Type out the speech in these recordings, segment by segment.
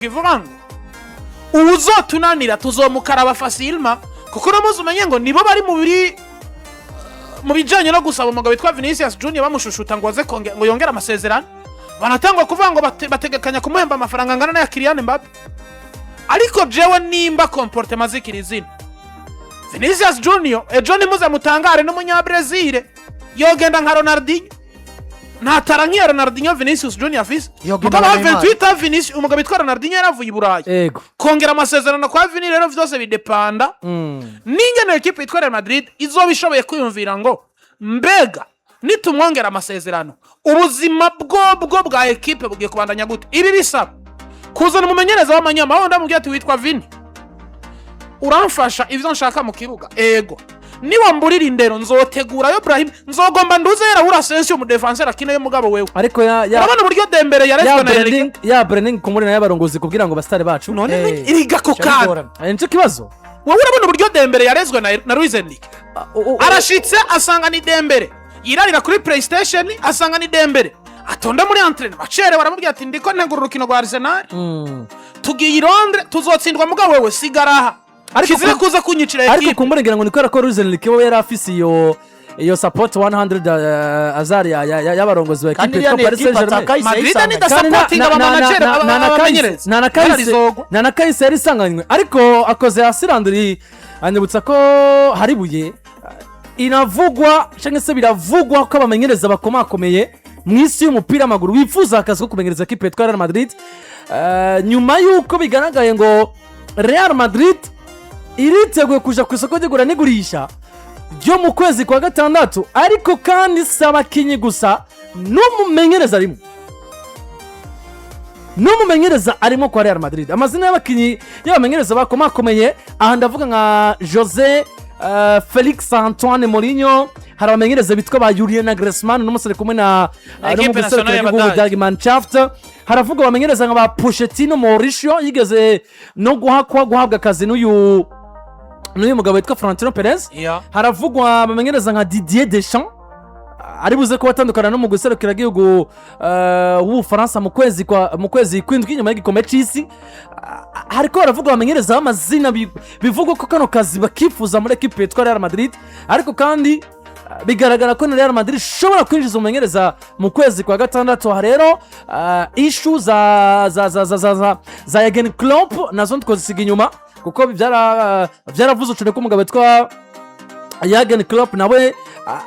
Ivuga ngo uwuzotunanira tuzomukaraba facilement, kuko uno munsi umenye ngo nibo bari mu bijanye no gusaba umugabo witwa Vinicius Junior, bamushushuta ngo aze ngo yongere amasezerano. Banatangwa kuvuga ngo bategekanya kumuhemba amafaranga angana n'aya Kylian Mbappe. Ariko jewe nimba comportement zikiri izina Vinicius Junior, ejo ntimuze mutangare n'umunyabrazil yogenda nka Ronaldinho. Nta talent nk'iya Ronaldinho Vinicius Junior afise. Yogenda Mugabo nka wa Neymar. 28, Vinicius, umugabo witwa Ronaldinho yaravuye i Burayi. Kongera amasezerano kwa Vini rero vyose bidepanda n'ingene ekipe yitwa Real Madrid izoba ishoboye kwiyumvira ngo mbega nitumwongera amasezerano, ubuzima bwobwo bwa ekipe bugiye kubandanya gute? Ibi bisaba kuzana umumenyereza w'amanyama aho ndamubwira ati: "Witwa Vini, uramfasha ivyo nshaka mu kibuga. Ego, niwamburira indero nzotegurayo Brahim, nzogomba nduze Raul Asensio, umudéfenseur akina yo." Mugabo wewe Ariko ya urabona uburyo Dembele yarezwe ya na Enrique. Branding, ya branding kumuri nayo abarongozi kugira ngo basitare bacu. None iriga ko Bica kandi bigorana. Nicyo kibazo. Wowe urabona uburyo Dembele yarezwe na Luis Enrique. Arashitse asanga ni Dembele yirarira kuri PlayStation, asanga ni Dembele atonda muri entraînement bacerewe. Aramubwira ati: "Ndiko ntegura urukino rwa Arsenal, tugiye i Londres, tuzotsindwa, mugabo wewe sigara aha." Kizire kuza kunyicira Ariko ekipe. Kumbura ngo ni kubera ko Luis Enrique we yari afise iyo support 100 azari y'abarongozi ba Kandi ekipe iriya yitwa ni Paris ekipe Saint-Germain. atakayise Madrid yisanganye. ni dasapotinga abamanageri, abamenyereza. Bararizogwa. Na kahise yari isanganywe, ariko akoze hasi Landry anyibutsa ko hari ibuye inavugwa cyangwa se biravugwa ko abamenyereza bakomakomeye mu isi y'umupira w'amaguru bifuza akazi ko kumenyereza ekipe yitwa Real Madrid. Nyuma y'uko bigaragaye ngo Real Madrid iriteguye kuja ku isoko ry'igura n'igurisha ryo mu kwezi kwa gatandatu, ariko kandi si abakinnyi gusa, n'umumenyereza arimo, n'umumenyereza arimo kwa Real Madrid. Amazina y'abakinnyi y'abamenyereza bakomakomeye aha, ndavuga nka Jose Felix Antoine Mourinho, hari abamenyereza bitwa ba Julian Nagelsmann n'umusore kumwe na Equipe no mu nationale gihugu y'Abadage. Mannschaft. Haravugwa abamenyereza nka ba Pochettino Mauricio, yigeze no guhakwa guhabwa akazi n'uyu mugabo witwa Florentino Perez. Haravugwa abamenyereza nka Didier Deschamps, ari buze kuba atandukana no mu gihugu w'Ubufaransa mu kwezi kw'indwi nyuma y'igikombe cy'isi. Hariko haravugwa abamenyereza b'amazina bivugwa ko kano kazi bakifuza muri ekipe yitwa Real Madrid. Ariko kandi bigaragara ko na Real Madrid ishobora kwinjiza umumenyereza mu kwezi kwa gatandatu. Aha rero issue za Jurgen Klopp nazo twazisiga inyuma, kuko byaravuze cyane ko umugabo witwa Jurgen Klopp nawe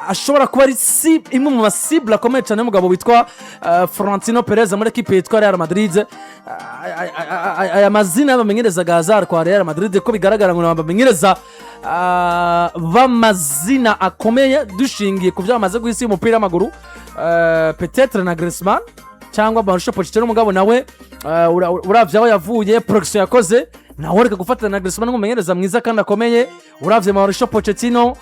ashobora kuba ari si imwe mu macible akomeye cyane y'umugabo witwa Florentino Perez muri ekipe yitwa Real Madrid. Aya mazina y'abamenyereza Gazar kwa Real Madrid, ko bigaragara ngo ni abamenyereza b'amazina akomeye dushingiye ku byo bamaze guhisi y'umupira w'amaguru, peut-être na Griezmann cyangwa Mauricio Pochettino. Umugabo nawe uravye aho yavuye, production yakoze, nawe reka gufatana na Griezmann nk'umumenyereza mwiza kandi akomeye. Uravye Mauricio Pochettino,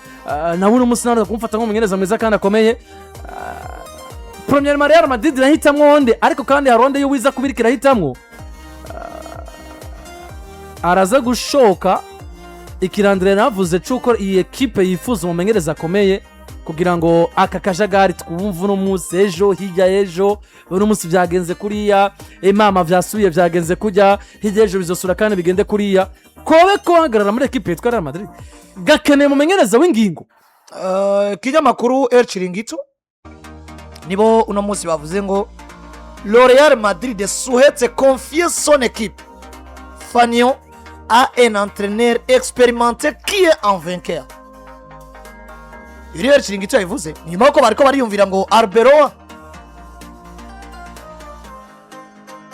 nawe uno munsi nawe kumufata nk'umumenyereza mwiza kandi akomeye. Premièrement, Real Madrid irahitamwo nde? Ariko kandi hari onde y'uwiza kubirika irahitamwo. Araza gushoka ikirandire navuze c'uko iyi ekipe yifuza umumenyereza akomeye kugira ngo aka kajagari twumva uno munsi, ejo, hirya y'ejo, uno munsi byagenze kuriya, imama vyasubiye byagenze kujya hirya y'ejo, bizosura kandi bigende kuriya, kobe kohagarara muri ekipe yitwa Real Madrid gakeneye umumenyereza w'ingingo. Ikinyamakuru El Chiringuito nibo uno munsi bavuze ngo le Real Madrid souhaite confier son équipe fanion à un entraîneur expérimenté qui est un vainqueur. Iri El Chiringuito yabivuze nyuma yuko bariko bariyumvira ngo Arbeloa,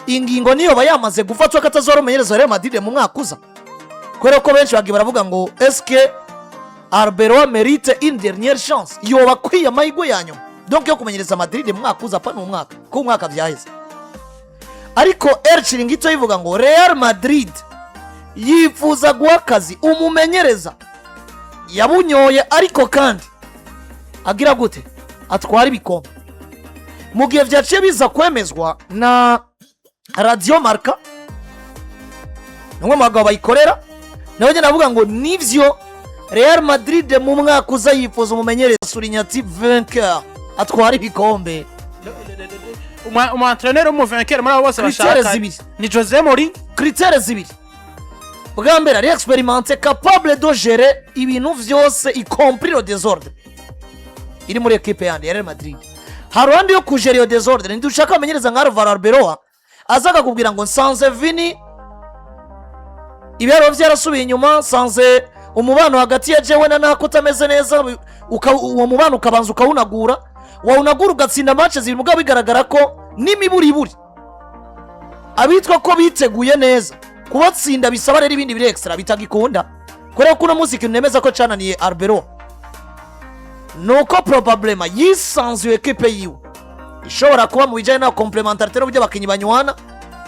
ingingo niyo ba yamaze gufatwa ko atazora umumenyereza wa Real Madrid mu mwaka uza, kubera ko benshi bagiye baravuga ngo eske Arbeloa mérite une dernière chance, yoba akwiye amahirwe ya nyuma donc yo kumenyereza Madrid mu mwaka uza, pa ni umwaka ko umwaka vyaheze. Ariko El Chiringuito yivuga ngo Real Madrid yifuza guha akazi umumenyereza yabunyoye, ariko kandi agira gute, atwara ibikombe. Mu gihe vyaciye biza kwemezwa na Radio Marca, ni umwe mu bagabo bayikorera, nawe nyine avuga ngo nivyo, Real Madrid mu mwaka uza yifuza umumenyereza, souligne ati, vainqueur, atwara ibikombe. Umu entraîneur w'umu vainqueur muri abo bose Critères bashaka zibiri. ni Jose Mourinho. Critères zibiri: bwa mbere, ari expérimenté, capable de gérer ibintu vyose, y compris le désordre iri muri ekipe yandi ya Real Madrid. Hari uruhande yo kujera iyo désordre, ntidushaka bamenyereza nka Alvaro Arbeloa aza akakubwira ngo nsanze Vini ibiharuro byarasubiye inyuma, nsanze umubano hagati ya jewe na Nako utameze neza, uwo mubano ukabanza ukawunagura, wawunagura ugatsinda match zibiri, mugabo bigaragara ko n'imiburiburi abitwa ko biteguye neza kubatsinda bisaba rero ibindi biri extra bitagikunda. Kubera ko uno munsi ikintu nemeza ko cananiye Arbeloa ni uko probablement yisanzuye ekipe yiwe ishobora kuba mu bijyanye na complémentarité n'uburyo abakinnyi banywana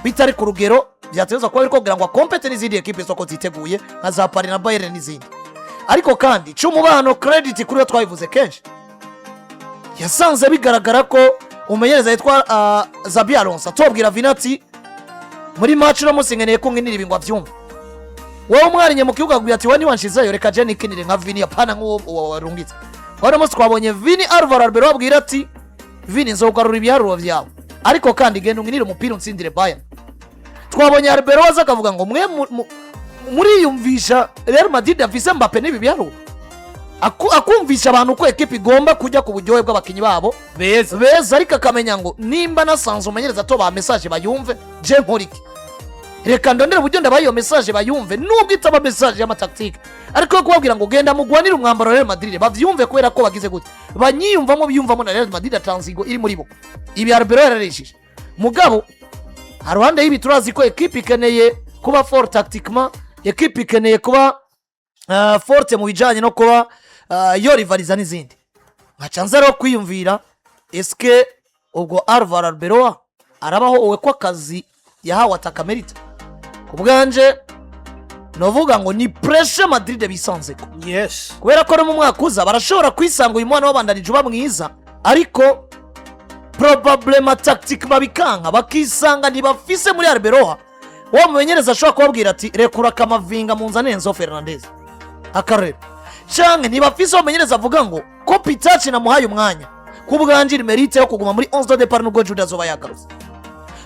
bitari ku rugero byategerezwa kuba biri kugira ngo akompete n'izindi ekipe zoko ziteguye nka za Paris na Bayern n'izindi. Ariko kandi c'umubano, credit kuri yo, twabivuze kenshi, yasanze bigaragara ko umumenyereza yitwa Xabi Alonso atobwira Vini ati muri match uno munsi nkeneye ko nkinira ibi ngo abyumve. Wowe umwarinye mu kibuga akubwira ati wowe ntiwanshizeyo, reka je nikinire nka Vini, apana nk'uwo uwo warungitse. Uno munsi twabonye Vini, Alvaro Arbeloa abwira ati Vini, nzogarura ibiharuro byawe, ariko kandi genda unkinire umupira unsindire Bayern. Twabonye Arbeloa aza akavuga ngo mwe muriyumvisha Real Madrid afise Mbappe n'ibi biharuro. Akumvisha abantu ko ekipa igomba kujya ku buryohe bw'abakinnyi babo beza. Beza, ariko akamenya ngo nimba nasanze umumenyereza to ba message bayumve, je nkora iki? Reka ndondere uburyo ndabaha iyo message bayumve, nubwo itaba message y'ama tactique, ariko yo kubabwira ngo genda mugwanire umwambaro wa Real Madrid bavyumve, kubera ko bagize gute, banyiyumvamo, biyumvamo na Real Madrid atanzigo iri muri bo. Ibi Arbeloa yararishije. Mugabo haruhande y'ibi, turazi ko ekipe ikeneye kuba fort tactiquement, ekipe ikeneye kuba forte mu bijanye no kuba yorivariza n'izindi. Nkaca nza rero kwiyumvira, eske ubwo Alvaro Arbeloa arabaho wowe ko akazi yahawe atakamerita? Ku bwanje novuga ngo ni pressure Madrid bisanzeko, kubera ko no mu mwaka uza barashobora kwisanga uyu mwana wabandanije uba mwiza, ariko probablement tactique babikanka, bakisanga ntibafise muri Arbeloa uwo mumenyereza ashobora kubabwira ati rekura Camavinga munzanire Enzo Fernandez, akarorero, canke ntibafise uwo mumenyereza avuga ngo ko Pitaci namuhaye umwanya, ku bwanje il mérite yo kuguma muri 11 de départ nubwo Jude azoba yagarutse.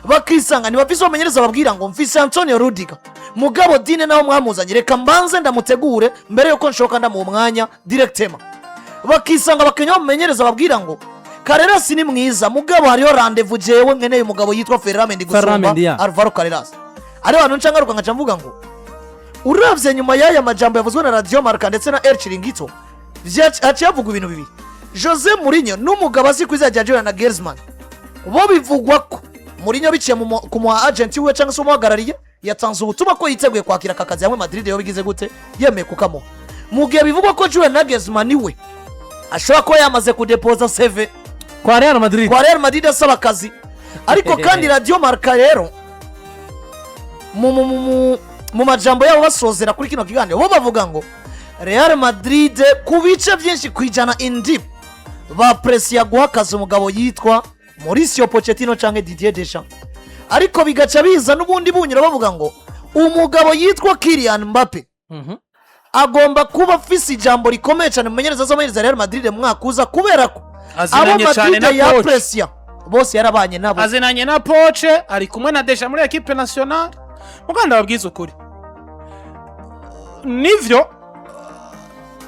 Bakisanga ntibafise uwo mumenyereza babwira ngo mfise Antonio Rudiger, mugabo Dine naho mwamuzanye, reka mbanze ndamutegure mbere yuko nshoka ndamuha umwanya directement. Bakisanga abakinnyi bamumenyereza babwira ngo Carreras ni mwiza, mugabo hariho rendez-vous, jewe nkeneye umugabo yitwa Ferland Mendy Ferland gusumba Mendy, ya. Alvaro Carreras. Ariho hantu nca ngaruka nkaca mvuga ngo uravye nyuma y'aya majambo yavuzwe na Radio Marca ndetse na El Chiringuito, haciye havugwa ibintu bibiri. Jose Mourinho n'umugabo azi ku izina rya Julian Nagelsmann, bo bivugwa ko Mourinho biciye ku mu agent wiwe cyangwa se umuhagarariye yatanze ubutumwa ko yiteguye kwakira aka kazi hamwe Madrid yo bigize gute yemeye kukamuha, mu gihe bivugwa ko Julian Nagelsmann we ashobora kuba yamaze kudepoza CV kwa Real Madrid. Kwa Real Madrid asaba akazi. Ariko kandi Radio Marca rero mu majambo yabo basozera kuri kino kiganiro, bo bavuga ngo Real Madrid ku bice byinshi ku ijana indi bapresiya guha akazi umugabo yitwa Mauricio Pochettino cyangwa Didier Deschamps, ariko bigaca biza n'ubundi bunyura bavuga ngo umugabo yitwa Kylian Mbappe agomba kuba afise ijambo rikomeye cyane mu menyereza z'amenyereza Real Madrid mu mwaka uza, kubera ko abo Azinanye cyane Madrid na Poch. yapresiya bose yarabanye nabo. Azinanye na Poch, ari kumwe na Deschamps muri équipe nationale. Muganda babwiza ukuri, nivyo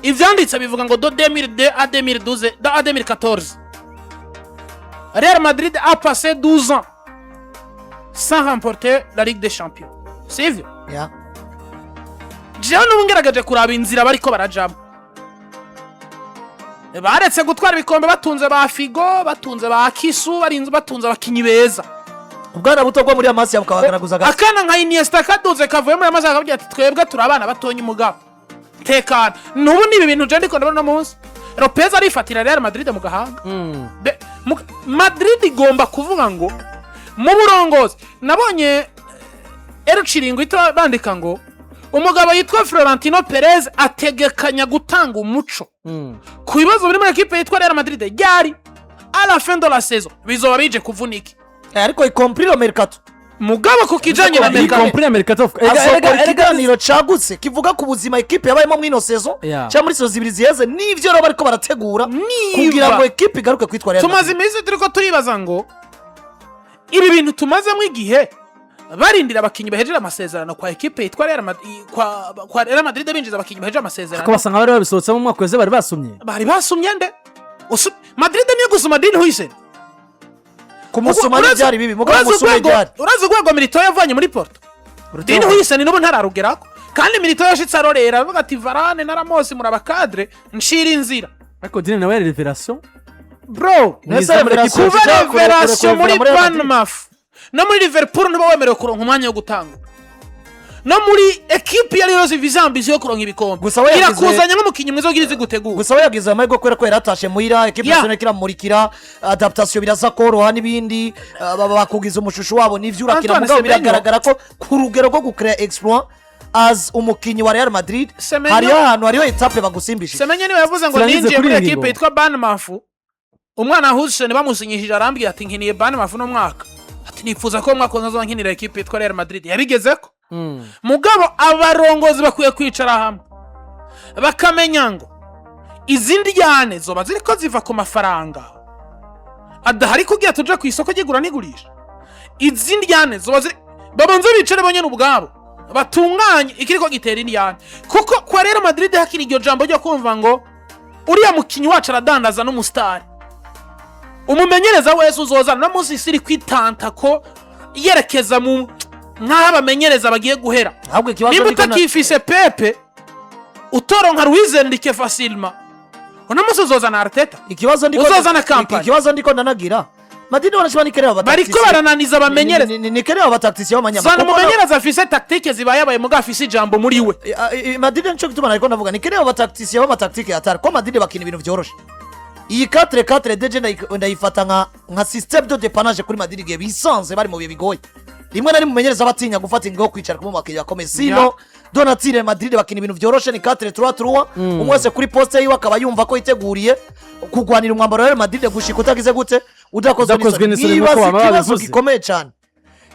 ivyanditse bivuga ngo de 2002 à 2012 à 2014, Real Madrid a passé 12 ans sans remporter la Ligue des Champions, sivyo? Ya. Jewe n'ubu ngerageje kuraba inzira bariko barajamo, baretse gutwara ibikombe batunze ba Figo, batunze ba Kisu, barinze batunze abakinyi beza. Ubwana buto bwo muri Amasiya bukabagaragaza gato. Akana nka Iniesta kaduze kavuye muri amazi akabwira ati twebwe turi abana batonya, umugabo tekana. Nubu ni ibi bintu je ndiko ndabona uno munsi Lopez arifatira Real Madrid mu gahanga. Madrid igomba kuvuga ngo mu burongozi nabonye El Chiringuito bandika ngo umugabo yitwa Florentino Perez ategekanya gutanga umuco ku bibazo biri muri ekipe yitwa Real Madrid ryari? À la fin de la saison bizoba bije kuvunika. Ariko y compris le mercato. Mugabo ku kijanye na Y mercato compris na mercato. Azokora ikiganiro cagutse kivuga ku buzima ekipe yabayemo muri ino saison cyangwa muri saison zibiri ziheze n'ivyo rero bariko barategura Niba kugira ngo ekipe igaruke kwitwa Real tumaze Madrid. iminsi turiko turibaza ngo Ibi bintu tumazemo igihe barindira abakinnyi bahejeje amasezerano kwa ekipe yitwa Real kwa Real Madrid, binjiza abakinnyi bahejeje Ko amasezerano. Basanga bari babisohotsemo umwaka weze, bari basumye. Bari basumye nde? Madrid niyo gusuma Dean Huijsen? Kumusoma ntibyari bibi, mugabo musome byari. Urazi urwego Militao yavanye muri Porto? Dean Huijsen n'ubu ntararugerako, kandi Militao yashitse arorera, avuga ati: "Varane na Ramos muraba cadre, nshira inzira." Ariko Dean nawe yari révélation. Bro, Mbese Mwiza muri révélation kuba ushaka révélation muri kurekura Real Madrid. Bournemouth no muri Liverpool, ntuba wemerewe kuronka umwanya wo gutanga no muri ekipi iyo ari yo yose ifise ambition yo kuronka ibikombe. Gusa we yagize- Irakuzanye nk'umukinnyi mwiza ugira izi gutegura. Gusa we yagize amahirwe kubera ko yari atashe muhira, ekipe nationale iramurikira, adaptation biraza koroha n'ibindi, bakugiza umushusho wabo n'ivyo urakina. Antoine Mugabo Semenyo. biragaragara ko ku rugero rwo gucrea exploit as umukinnyi wa Real Madrid, Semenyo- hariho ahantu, hariho étape bagusimbishije. Semenyo niwe yavuze ngo Turangize ninjiye kuri muri iyi ekipe ngingo. yitwa Bournemouth, umwana Huijsen bamusinyishije arambwira ati: "Nkiniye Bournemouth uno mwaka," ati: "Nifuza ko umwaka uzaza nkinira ekipe yitwa Real Madrid." Yabigezeko. Mugabo abarongozi bakwiye kwicara hamwe bakamenya ngo izindi njyane zoba ziriko ziva ku mafaranga adahari kugira tuje ku isoko ry'igura n'igurisha. Izindi njyane zoba ziri, babanze bicare bonyene ubwabo batunganye ikiriko gitera indyane, kuko kwa Real Madrid hakiri iryo jambo ryo kumva ngo uriya mukinyi wacu aradandaza n'umusitari. Umumenyereza wese uzozana no munsi isi iri kwitanta ko yerekeza mu nk'aho abamenyereza bagiye guhera. Ahubwo ikibazo Nimba niko utakifise Pepe, utoronka Luis Enrique facilement, uno munsi uzozana Arteta, ikibazo ndiko uzozana Kompany. Ikibazo ndiko ndanagira, Madrid wanashima nikereba. Bariko barananiza abamenyereza. Nikereba aba tacticiens b'abanyamaguru. Zana umumenyereza afise tactique zibayabaye, muga afise ijambo muri we. Madrid, nico gituma nariko ndavuga nikereba aba tacticiens b'ama tactique atari ko Madrid bakina ibintu vyoroshe. Iyi 4-4 déjà ndayifata nka système de dépannage kuri Madrid igihe bisanze bari mu bihe bigoye. Rimwe na rimwe umumenyereza batinya gufata ingingo yo kwicara kumwe mu bakiriya bakomeye. Sino de nature Madrid bakina ibintu vyoroshe, ni 4-3-3, umwe wese kuri poste yiwe akaba yumva ko yiteguriye kugwanira umwambaro wa Real Madrid gushika utagize gute, udakozwe Udakozwe n'isoni. n'isoni, Nibaza nk'uko baba ikibazo babivuze. gikomeye cyane: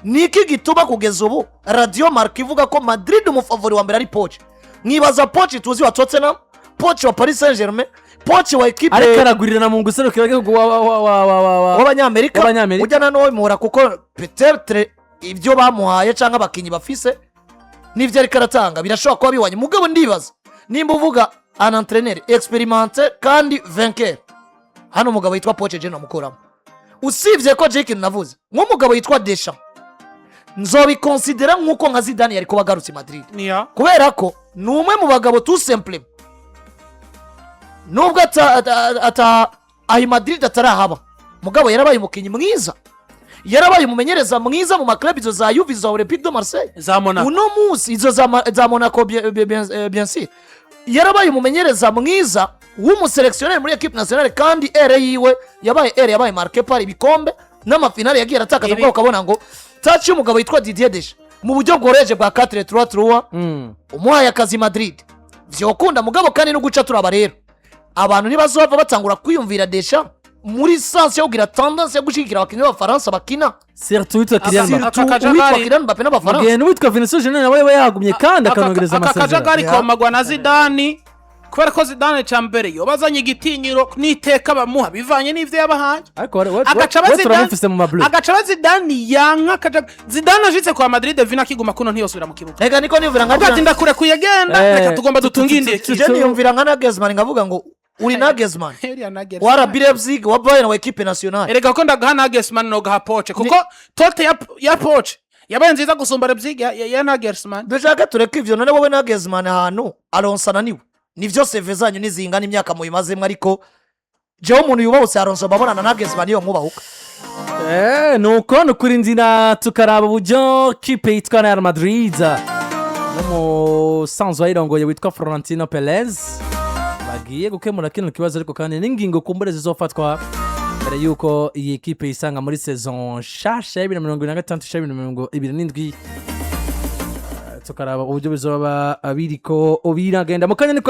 niki gituma kugeza ubu Radio Marca ivuga ko Madrid umu favori wa mbere ari Poch? Mwibaza Poch tuzi wa Tottenham, Poch wa Paris Saint Germain, Poch wa ekipe Ariko aragurirana mu guserukira igihugu wa w'Abanyamerika. W'Abanyamerika. Ujya na muhora kuko peut-être ibyo bamuhaye cyangwa abakinnyi bafise n'ibyo ariko aratanga birashobora kuba biwanye. Mugabo ndibaza nimba uvuga un entraîneur expérimenté kandi vainqueur, hano umugabo yitwa Poch jeno amukuramo. Usibye ko Jake navuze nk'umugabo yitwa Deschamps, nzobikonsidera nk'uko nka Zidane yari kuba agarutse i Madrid, niya kubera ko ni umwe mu bagabo tout simplement nubwo ata aho i Madrid atarahaba, mugabo yarabaye umukinnyi mwiza, yarabaye umumenyereza mwiza mu ma club, izo za Juve, za Olympique de Marseille, za Monaco. Uno munsi izo za Monaco, bien sûr. Yarabaye umumenyereza mwiza w'umu sélectionneur muri équipe nationale, kandi ère yiwe yabaye ère yabaye marquée par ibikombe n'ama finale yagiye aratakaza. Ubwo ukabona ngo touche y'umugabo yitwa Didier Deschamps mu buryo bworoheje bwa 4-3-3, umuhaye akazi Madrid vyokunda. Mugabo kandi no guca turaba rero, abantu ntibazova batangura kwiyumvira Deschamps muri sens yo kugira tendance yo gushigikira abakinnyi b'Abafaransa bakina, surtout witwa Kylian Mbappé. Aka surtout kajagari- uwitwa Kylian Mbappé n'Abafaransa. Mugende witwa Vinicius Junior nawe yaba yagumye kandi akanongereza Aka amasezerano. kajagari Yeah. komagwa na Zidane, kubera ko Zidane cya mbere yoba azanye igitinyiro n'iteka bamuha bivanye n'ivyo yabahaye. Ariko Agaca aba we Zidane, turamufise mu mablu. agaca aba Zidane yanka akaja Zidane ashitse kwa Madrid, Vini akiguma kuno ntiyosubira mu kibuga. Reka niko niyumvira nka Avuga ati: "Ndakurekuye, genda." Reka tugomba dutunge indi ekipe. Je niyumvira nka Nagelsmann, ngavuga ngo uri Nagelsmann Uriya Nagelsmann. wa RB Leipzig, wa Bayern, wa équipe nationale. Erega ko ndagaha Nagelsmann nogaha Poch, kuko tote ya Poch yabaye nziza gusumba Leipzig ya Nagelsmann. Dushaka tureke ivyo. None wowe Nagelsmann ahantu Alonso ananiwe, nivyo CV zanyu nizingana, imyaka muyimazemwo, ariko jewe umuntu yubahutse Alonso mbabona na Nagelsmann iyo mwubahuka. Nuko ni ukurindira tukaraba uburyo kipe yitwa Real Madrid n'umusanzu wayirongoye witwa Florentino Perez bagiye gukemura kino kibazo, ariko kandi n'ingingo kumbure zizofatwa mbere yuko iyi kipe yisanga muri saison nshasha ya 2026 2027. Tukaraba uburyo bizoba biriko biragenda mu kanya niko.